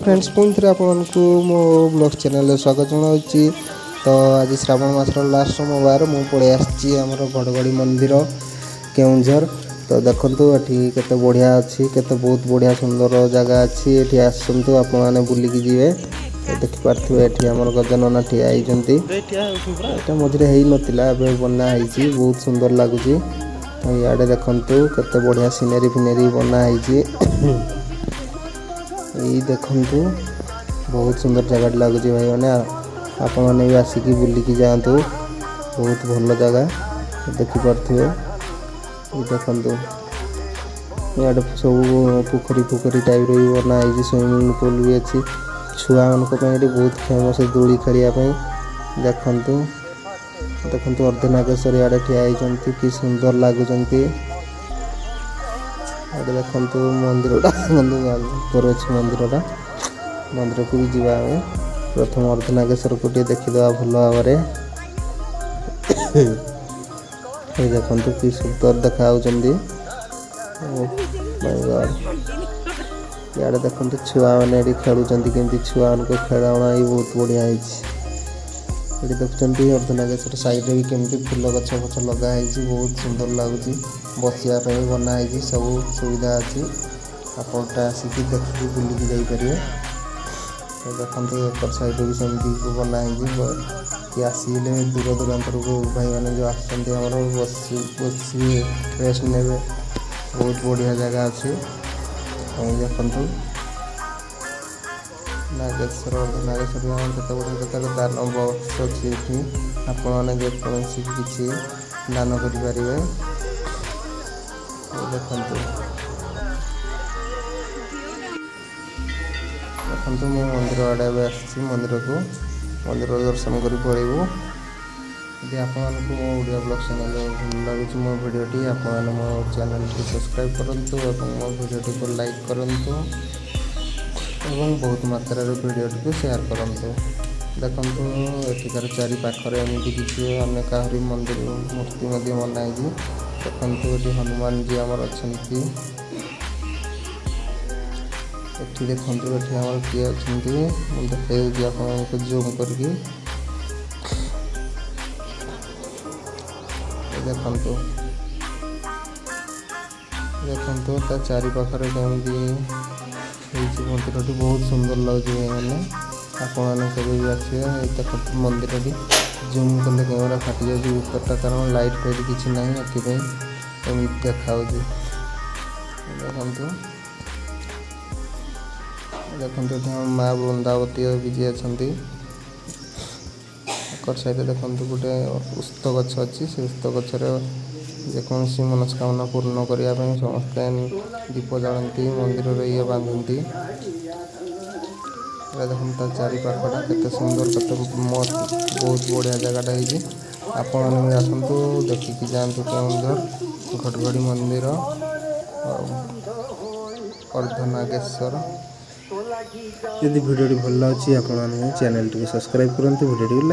Friends, ପୁଣି ଥରେ ଆପଣମାନଙ୍କୁ ମୋ ବ୍ଲଗ୍ ଚ୍ୟାନେଲରେ ସ୍ୱାଗତ ଜଣାଉଛି। ତ ଆଜି ଶ୍ରାବଣ ମାସର ଲାଷ୍ଟ ସୋମବାର, ମୁଁ ପଳେଇ ଆସିଛି ଆମର ଘଡ଼ଘଡ଼ି ମନ୍ଦିର, କେଉଁଝର। ତ ଦେଖନ୍ତୁ, ଏଠି କେତେ ବଢ଼ିଆ ଅଛି, କେତେ ବହୁତ ବଢ଼ିଆ ସୁନ୍ଦର ଜାଗା ଅଛି। ଏଠି ଆସନ୍ତୁ ଆପଣମାନେ, ବୁଲିକି ଯିବେ। ତ ଦେଖିପାରୁଥିବେ, ଏଠି ଆମର ଗଜାନନ ଠିଆ ହେଇଛନ୍ତି। ଏଟା ମଝିରେ ହେଇନଥିଲା, ଏବେ ବନା ହେଇଛି, ବହୁତ ସୁନ୍ଦର ଲାଗୁଛି। ତ ଇଆଡ଼େ ଦେଖନ୍ତୁ, କେତେ ବଢ଼ିଆ ସିନେରୀ ଫିନେରୀ ବନା ହେଇଛି। ଏଇ ଦେଖନ୍ତୁ, ବହୁତ ସୁନ୍ଦର ଜାଗାଟି ଲାଗୁଛି। ଭାଇମାନେ, ଆପଣମାନେ ବି ଆସିକି ବୁଲିକି ଯାଆନ୍ତୁ, ବହୁତ ଭଲ ଜାଗା। ଦେଖିପାରୁଥିବେ, ଏଇ ଦେଖନ୍ତୁ, ଇଆଡ଼େ ସବୁ ପୋଖରୀ ଫୋଖରୀ ଟାଇପ୍ର ବି ବନା ହେଇଛି, ସୁଇମିଂ ପୁଲ୍ ବି ଅଛି। ଛୁଆମାନଙ୍କ ପାଇଁ ଏଠି ବହୁତ ଫେମସ୍ ଦୋଳି ଖେଳିବା ପାଇଁ। ଦେଖନ୍ତୁ, ଦେଖନ୍ତୁ, ଅର୍ଦ୍ଧନାଗେଶ୍ୱର ଇଆଡ଼େ ଠିଆ ହେଇଛନ୍ତି, କି ସୁନ୍ଦର ଲାଗୁଛନ୍ତି। ଏଠି ଦେଖନ୍ତୁ ମନ୍ଦିରଟା, ଦେଖନ୍ତୁ, ଉପରେ ଅଛି ମନ୍ଦିରଟା। ମନ୍ଦିରକୁ ବି ଯିବା ଆମେ। ପ୍ରଥମ ଅର୍ଦ୍ଧନାଗେଶ୍ୱରକୁ ଟିକେ ଦେଖିଦେବା ଭଲ ଭାବରେ। ଏଇ ଦେଖନ୍ତୁ, କି ସୁନ୍ଦର ଦେଖାଯାଉଛନ୍ତି। ଇଆଡ଼େ ଦେଖନ୍ତୁ, ଛୁଆମାନେ ଏଠି ଖେଳୁଛନ୍ତି କେମିତି। ଛୁଆମାନଙ୍କ ଖେଳଣା ବି ବହୁତ ବଢ଼ିଆ ହେଇଛି ଏଠି। ଦେଖୁଛନ୍ତି, ଅର୍ଦ୍ଧନାଗେଶ୍ୱର ସାଇଡ଼ରେ ବି କେମିତି ଫୁଲ ଗଛ ଫଛ ଲଗା ହେଇଛି, ବହୁତ ସୁନ୍ଦର ଲାଗୁଛି। ବସିବା ପାଇଁ ବି ବନା ହେଇଛି, ସବୁ ସୁବିଧା ଅଛି। ଆପଣଟା ଆସିକି ଦେଖିକି ବୁଲିକି ଯାଇପାରିବେ। ତ ଦେଖନ୍ତୁ, ଏପଟ ସାଇଡ଼ରେ ବି ସେମିତି ବନା ହେଇଛି। କି ଆସିଲେ ଦୂର ଦୂରାନ୍ତରକୁ ଭାଇମାନେ ଯେଉଁ ଆସୁଛନ୍ତି ଆମର, ବସି ବସି ରେଷ୍ଟ ନେବେ। ବହୁତ ବଢ଼ିଆ ଜାଗା ଅଛି। ଏଇ ଦେଖନ୍ତୁ ନାଗେଶ୍ୱର, ନାଗେଶ୍ୱର ଆମର କେତେ ବଢ଼ିଆ। ତାର ଦାନ ବକ୍ସ ଅଛି ଏଠି, ଆପଣମାନେ ଯେକୌଣସି କିଛି ଦାନ କରିପାରିବେ। ଦେଖନ୍ତୁ, ଦେଖନ୍ତୁ, ମୁଁ ମନ୍ଦିର ଆଡ଼େ ଏବେ ଆସିଛି। ମନ୍ଦିରକୁ, ମନ୍ଦିର ଦର୍ଶନ କରି ପଳେଇବୁ। ଯଦି ଆପଣମାନଙ୍କୁ ମୋ ଓଡ଼ିଆ ବ୍ଲଗ୍ ଚ୍ୟାନେଲ୍ ଭଲ ଲାଗୁଛି ମୋ ଭିଡ଼ିଓଟି, ଆପଣମାନେ ମୋ ଚ୍ୟାନେଲଟି ସବସ୍କ୍ରାଇବ୍ କରନ୍ତୁ ଏବଂ ମୋ ଭିଡ଼ିଓଟିକୁ ଲାଇକ୍ କରନ୍ତୁ ଏବଂ ବହୁତ ମାତ୍ରାରେ ଭିଡ଼ିଓଟିକୁ ସେୟାର କରନ୍ତୁ। ଦେଖନ୍ତୁ, ଏଠିକାର ଚାରି ପାଖରେ ଏମିତି କିଛି ଅନେକ ଆହୁରି ମନ୍ଦିର, ମୂର୍ତ୍ତି ମଧ୍ୟ ବନା ହେଇଛି। ଦେଖନ୍ତୁ, ଏଠି ହନୁମାନଜୀ ଆମର ଅଛନ୍ତି। ଏଠି ଦେଖନ୍ତୁ, ଏଠି ଆମର କିଏ ଅଛନ୍ତି, ମୁଁ ଦେଖାଇ ଦେଉଛି ଆପଣଙ୍କୁ ଜୁମ୍ କରିକି। ଦେଖନ୍ତୁ, ଦେଖନ୍ତୁ, ତା ଚାରି ପାଖରେ କେମିତି ହେଇଛି ମନ୍ଦିରଟି, ବହୁତ ସୁନ୍ଦର ଲାଗୁଛି। ଭାଇମାନେ, ଆପଣମାନେ କେବେ ବି ଆସିବେ। ଏଇ ଦେଖନ୍ତୁ ମନ୍ଦିରଟି, ଜୁମ୍ କଲେ କ୍ୟାମେରା ଫାଟି ଯାଉଛି ଭିତରଟା, କାରଣ ଲାଇଟ୍ ଫାଇଟ୍ କିଛି ନାହିଁ, ଏଥିପାଇଁ ଏମିତି ଦେଖାଯାଉଛି। ଦେଖନ୍ତୁ, ଦେଖନ୍ତୁ, ଏଠି ଆମ ମା ବୃନ୍ଦାବତୀ ବିଜେ ଅଛନ୍ତି। ଏକର ସାଇଡ଼ରେ ଦେଖନ୍ତୁ, ଗୋଟେ ଓସ୍ତ ଗଛ ଅଛି। ସେ ଓସ୍ତ ଗଛରେ ଯେକୌଣସି ମନସ୍କାମନା ପୂର୍ଣ୍ଣ କରିବା ପାଇଁ ସମସ୍ତେ ଦୀପ ଜାଳନ୍ତି, ମନ୍ଦିରରେ ଇଏ ବାନ୍ଧନ୍ତି। ଏଇଟା ଦେଖନ୍ତୁ, ତା ଚାରି ପାଖଟା କେତେ ସୁନ୍ଦର, କେତେ ମସ୍ତ, ବହୁତ ବଢ଼ିଆ ଜାଗାଟା ହେଇଛି। ଆପଣମାନେ ବି ଆସନ୍ତୁ, ଦେଖିକି ଯାଆନ୍ତୁ କେଉଁଝର ଘଟଘଡ଼ି ମନ୍ଦିର, ଅର୍ଦ୍ଧନାଗେଶ୍ୱର। ଯଦି ଭିଡ଼ିଓଟି ଭଲ ଲାଗୁଛି, ଆପଣମାନେ ଚ୍ୟାନେଲଟିକୁ ସବସ୍କ୍ରାଇବ୍ କରନ୍ତୁ, ଭିଡ଼ିଓଟିକୁ ଲାଇକ୍